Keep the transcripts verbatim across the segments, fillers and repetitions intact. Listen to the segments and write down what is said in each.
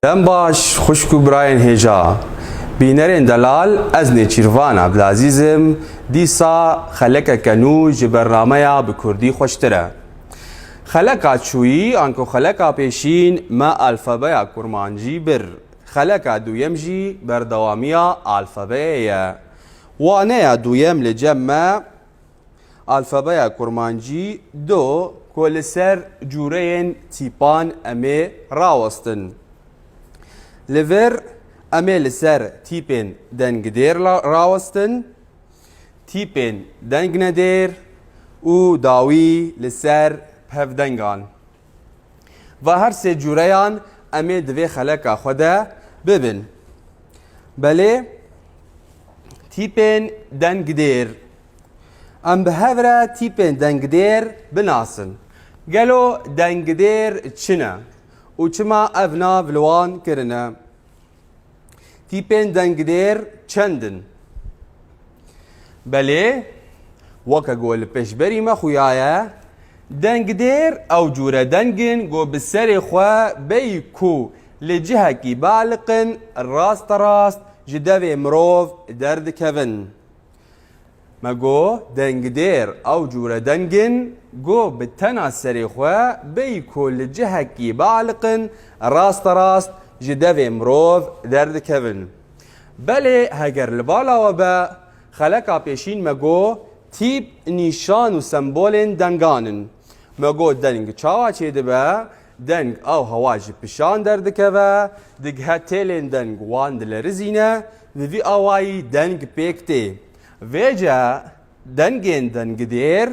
Dem baş, xwişk û birayên hêja. Bînerên delal, ez Nêçîrvan Ebdilazîz im. Dîsa xelekeke nû ji bernameya Bi Kurdî Xweştir e. Xeleka çûyî anku xeleka pêşîn me alfabeya kurmancî bir. Xeleka duyem jî berdewamiya alfabeyê ye. Waneya duyem li cem me alfabeya kurmancî do ku li ser cûreyên tîpan em ê rawestin. Li vir em ê li ser tîpên dengdêr la-, rawestin, tîpên dengnedêr û dawî li ser pevdengan. Va her sê cûreyan em ê di vê xeleka xwe de bibin. Belê, tîpên dengdêr. Em bi hev re tîpên dengdêr binasin. Gelo dengdêr çi ne û çima ev nav li wan kirine? Tîpên dengdêr çend in? Belê, weke ku li pêşberî me xuyaye, dengdêr ew cûre deng in ku bi serê xwe bêyî ku li cihekî bialiqin, rasterast ji devê mirov derdikevin. Me got, dengdêr ew cûre deng in, got, bi tena serê xwe bêyî ku li cihekî bialiqin, rasterast ji devê mirov derdikevin. Belê, heger li bala we be, xeleka pêşîn me got, tîp, nîşan û sembolên dengan in. Me got, deng çawa çêdibe? Deng ew hewa ji pişan derdikeve, digihe têlên deng wan dilerizîne, bi vî awayî deng pêk tê. Vêce dengên dengdêr,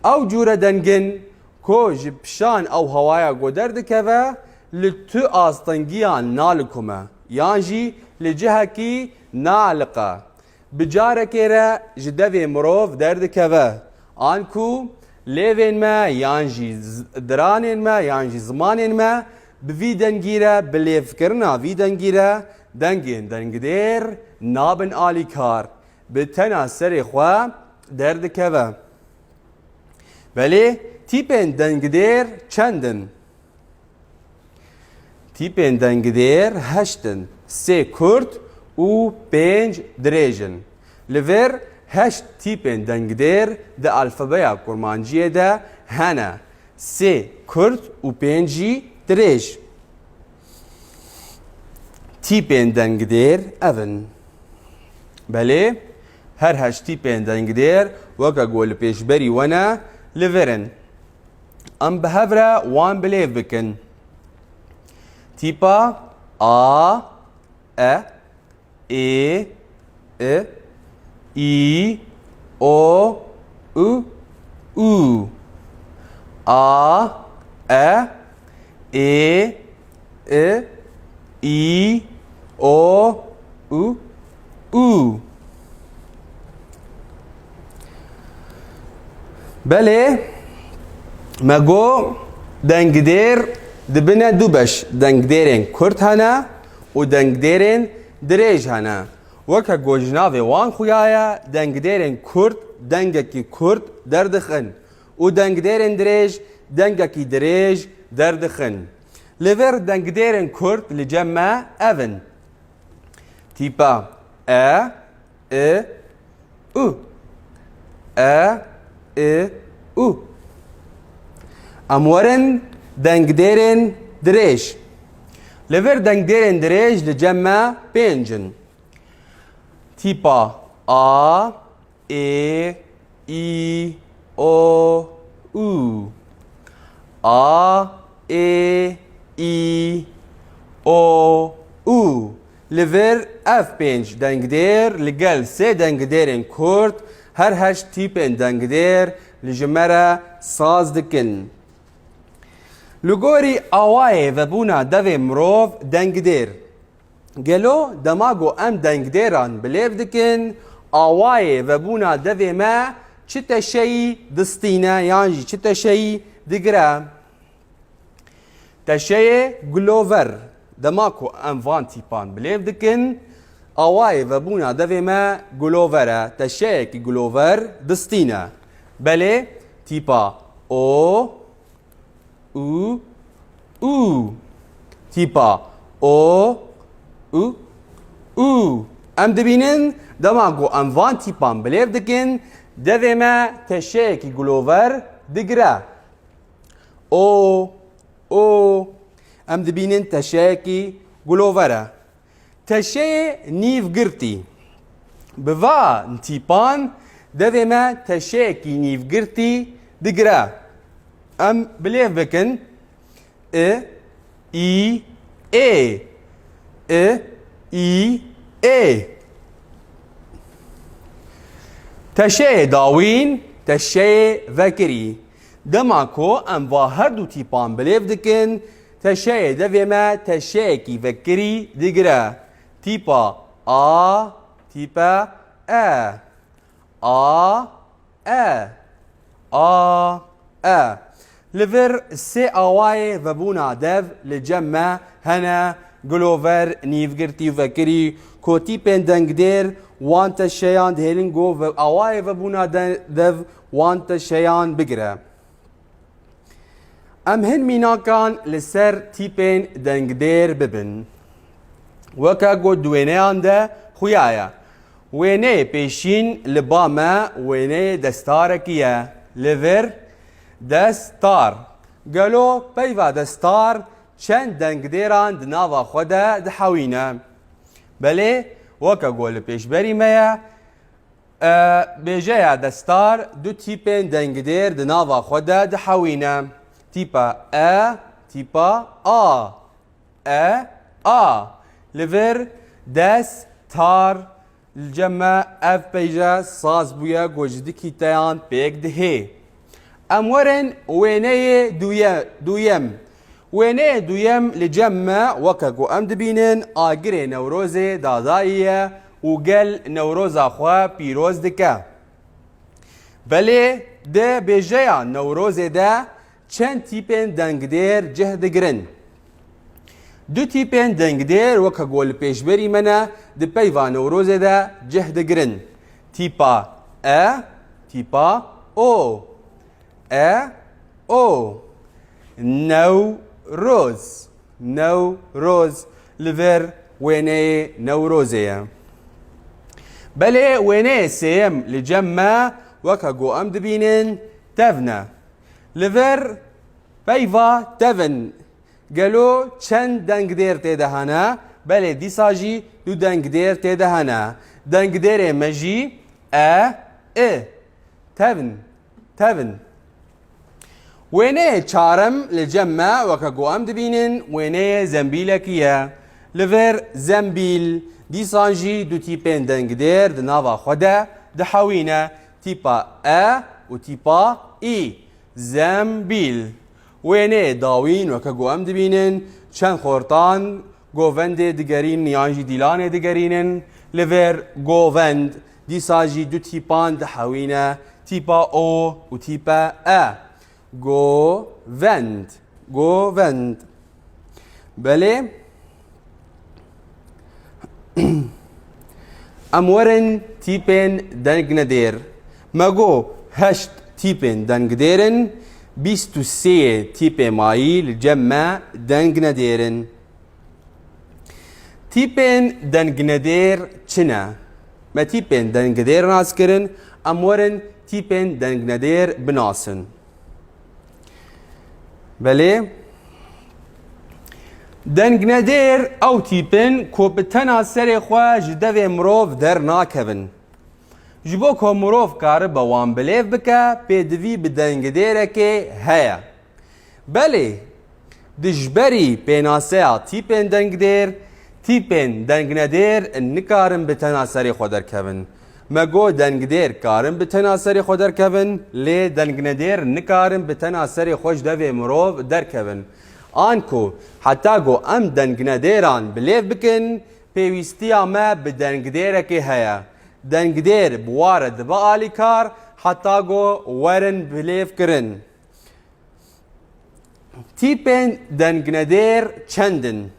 ew cûre deng in ku ji pişan ew hewaya ku derdikeve, li tu astengiyan nalikome, yan jî li cihekî naaliqe. Bi carekê re ji devê mirov derdikeve. Anku lêvên me, yan jî z-, diranên me, yan jî zimanên me, bi vî dengî re, bi lêvkirina vî dengî re, dengên dengdêr nabin alîkar. Bi tena serê xwe derdikeve. Belê tîpên dengdêr çend in? Tîpên dengdêr heşt in. Sê kurt û pênc dirêj in. Li vir heşt tîpên dengdêr di alfabeya kurmanciyê de hene. Sê kurt û pênc jî dirêj. Tîpên dengdêr ev in. Belê, her heşt tîpên dengdêr weke ku li pêşberî we ne, li vir in. Em bi hev re wan bi lêv bikin. Tîpa A, E, Ê, I, I, O, U, Û. A, E, Ê, I, I, O, U, Û. Belê, me got dengdêr dibine du beş. Dengdêrên kurt hene û dengdêrên dirêj hene. Weke ku ji navê wan xuya ye, dengdêrên kurt dengekî kurt derdixin û dengdêrên dirêj dengekî dirêj derdixin. Li vir dengdêrên kurt li cem me ev in. Tîpa E, I, U. E, I, U. Em werin dengdêrên dirêj. Li vir dengdêrên dirêj li cem me pênc in. Tîpa a, ê, î, o, û. A, ê, î, o, û. Li vir ev pênc dengdêr li gel sê dengdêrên kurt, her heşt tîpên dengdêr li ji me re saz dikin. Li gorî awayê vebûna devê mirov dengdêr. Gelo dema ku em dengdêran bilêv dikin, awayê vebûna devê me çi teşeyî distîne yan jî çi teşeyî digire? Teşeyê gulover. Dema ku em van tîpan bilêv dikin, awayê vebûna devê me gulover e. Teşeyekî gulover distîne. Belê, tîpa o, û, û. Tîpa o, û, û. Em dibînin, dema ku em van tîpan bilêv dikin, devê me teşeyekî gulover digire. O, o. Em dibînin teşeyekî gulover e. Teşeyê nîvgirtî. Bi van tîpan devê me teşeyekî nîvgirtî digire. Em bilêv bikin. I, î, ê. I, î, ê. Teşeyê dawîn, teşeyê vekirî. Dema ku em va her du tîpan bilêv dikin, teşeyê devê me teşeyekî vekirî digire. Tîpa a, tîpe e. A, e. A, e. Li vir sê awayê vebûna dev li cem me hene, gulover, nîvgirtî û vekirî, ku tîpên dengdêr wan teşeyan dihêlin ku ve-, awayê vebûna de-, dev wan teşeyan bigire. Em hin mînakan li ser tîpên dengdêr bibin. Weke ku di wêneyan de xuya ye. Wêneyê pêşîn li ba me wêneyê destarekî ye. Li vir destar. Gelo peyva destar çend dengdêran di nava xwe de dihewîne? Belê, weke ku li pêşberî me ye, e, bêjeya destar du tîpên dengdêr di nava xwe de dihewîne. Tîpa e, tîpa a. E, a. Li vir des, tar, li cem me ev peyje saz bûye ku ji du kîteyan pêk dihê. Em werin wêneyê duye-, duyem. Wêneyê duyem li cem me, weke ku em dibînin, agirê Newrozê dadayî ye û gel Newroza xwe pîroz dike. Belê di bêjeya Newrozê de çend tîpên dengdêr cih digirin? Du tîpên dengdêr weke ku li pêşberî me ne di peyva Newrozê de cih digirin. Tîpa e, tîpa o. E, o. Newroz. Newroz. Li vir wêneyê Newrozê ye. Belê wêneyê sêyem li cem me weke ku em dibînin tevn e. Li vir peyva tevn. Gelo çend dengdêr tê de hene? Belê dîsa jî du dengdêr tê de hene. Dengdêrê me jî e, i. Tevn, tevn. Wêneyê çarem li cem me weke ku em dibînin wêneyê zembîlekî ye. Li vir zembîl, dîsan jî du tîpên dengdêr di nava xwe de dihewîne, tîpa e û tîpa î. Zembîl. Wêneyê dawîn weke ku em dibînin çend xortan govendê digerînin yan jî dîlanê digerînin. Li vir govend dîsa jî du tîpan dihewîne, tîpa o û tîpe e. Govend. Govend. Belê. Em werin tîpên dengnedêr. Me got heşt tîpên dengdêr in, bîst û sê yê tîpê mayî li cem me dengnedêr in. Tîpên dengnedêr çi ne? Me tîpên dengnedêr nas kirin, em werin tîpên dengnedêr binasin. Belê, Dengnedêr ew tîp in ku bi tena serê xwe ji devê mirov dernakevin. Ji bo ku mirov karibe wan bilêv bike, pêdivî bi dengdêrekê heye. Belê, dijberî pênaseya tîpên dengdêr, tîpên dengnedêr nikarin bi tena serê xwe derkevin. Me got dengdêr karin bi tena serê xwe derkevin, lê dengnedêr nikarin bi tena serê xwe ji devê mirov derkevin. Anku heta ku em dengnedêran bilêv bikin, pêwîstiya me bi dengdêrekê heye. Dengdêr bi wa re dibe alîkar heta ku werin bilêvkirin. Tîpên dengnedêr çend in?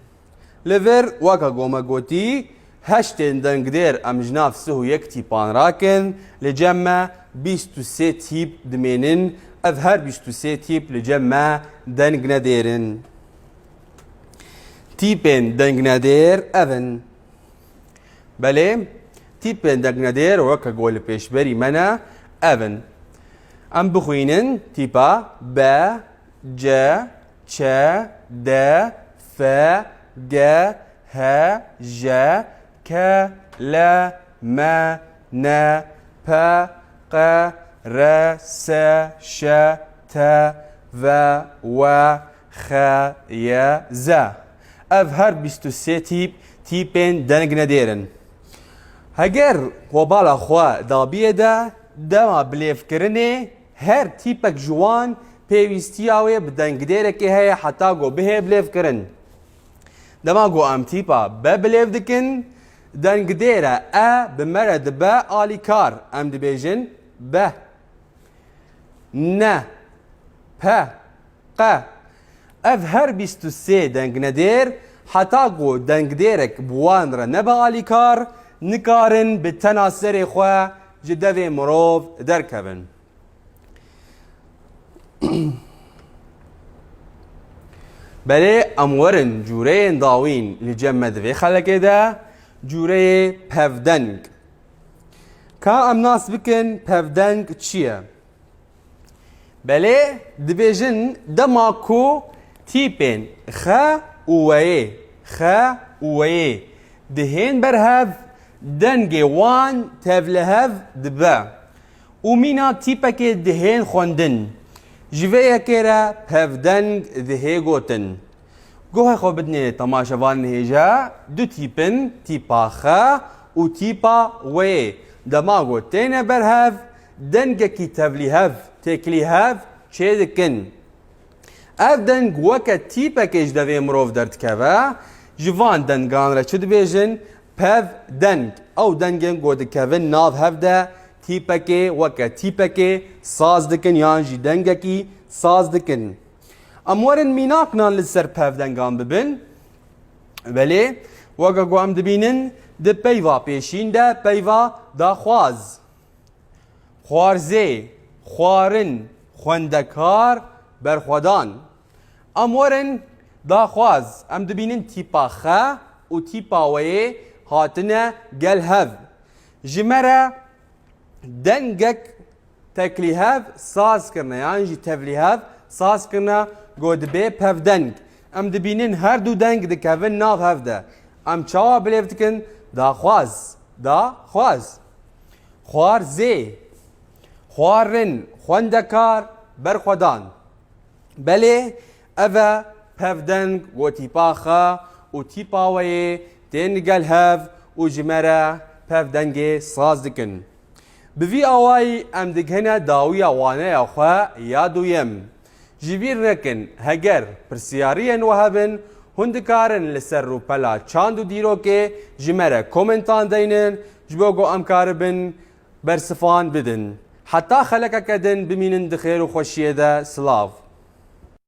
Li vir, weke ku me gotî, heştên dengdêr em ji nav sih û yek tîpan rakin, li cem me bîst û sê tîp dimênin, ev her bîst û sê tîp li cem me dengnedêr in. Tîpên dengnedêr ev in. Belê, tîpên dengnedêr weke ku li pêşberî me ne, ev in. Em bixwînin, tîpa be, ce, çe, de, fe, ge, he, je, ke, le, me, ne, pe, qe, re, se, şe, te, ve, we, xe, ye, ze. Ev her bîst û sê tîp, tîpên dengnedêr in. Heger qobala xwe dabiyê de, dema bilêvkirinê her tîpek ji wan pêwîstiya wê bi dengdêrekê heye heta ku bihê bilêvkirin. Dema ku em tîpa be bilêv dikin, dengdêre e bi me re dibe alîkar. Em dibêjin be, ne, pe, qe. Ev her bîst û sê dengnedêr, heta ku dengdêrek bi wan re nebe alîkar, nikarin bi tena serê xwe ji devê mirov derkevin. Belê, em werin cûreyên dawîn li cem me di vê xelekê de, cûreyê pevdeng. Ka em nas bikin pevdeng çi ye? Belê, dibêjin dema ku tîpên xe û weyê, xe û weyê dihên ber hev, dengê wan tevlihev dibe û mîna tîpekê dihên xwendin. Ji vê yekê re pevdeng dihê gotin. Guhê xwe bidinê temaşevanên hêja, du tîp in, tîpa xe û tîpa weyê. Dema ku têne ber hev, dengekî tevlîhev, têklîhev çêdikin. Ev deng weke tîpekê ji devê mirov derdikeve. Ji van dengan re çi dibêjin? Pevdeng. Ew dengên ku dikevin nav hev de tîpekê weke tîpekê saz dikin yan jî dengekî saz dikin. Em werin mînak nan li ser pevdengan bibin. Belê, weke ku em dibînin, di peyva pêşîn de peyva daxwaz, xwarzê, xwarin, xwendekar, berxwedan. Em werin daxwaz, em dibînin tîpa xe û tîpa weyê hatine gel hev. Ji me re dengek teklîhev saz kirine yan jî tevlîhev saz kirine, ku dibê pevdeng. Em dibînin her du deng dikevin nav hev de. Em çawa bilêv dikin? Daxwaz, daxwaz. Xwarzê, xwarin, xwendekar, berxwedan. Belê, ev e pevdeng ku tîpa xe û tîpa weyê tên gel hev û ji me re pevdengê saz dikin. Bi vî awayî em digihine dawiya waneya xwe ya duyem. Ji bîr nekin, heger pirsiyariyên we hebin, hûn dikarin li ser rûpela çand û dîrokê ji me re komentan deynin, ji bo ku em karibin bersifan bidin. Heta xelekeke din bimînin di xêr û xweşiyê de. Silav.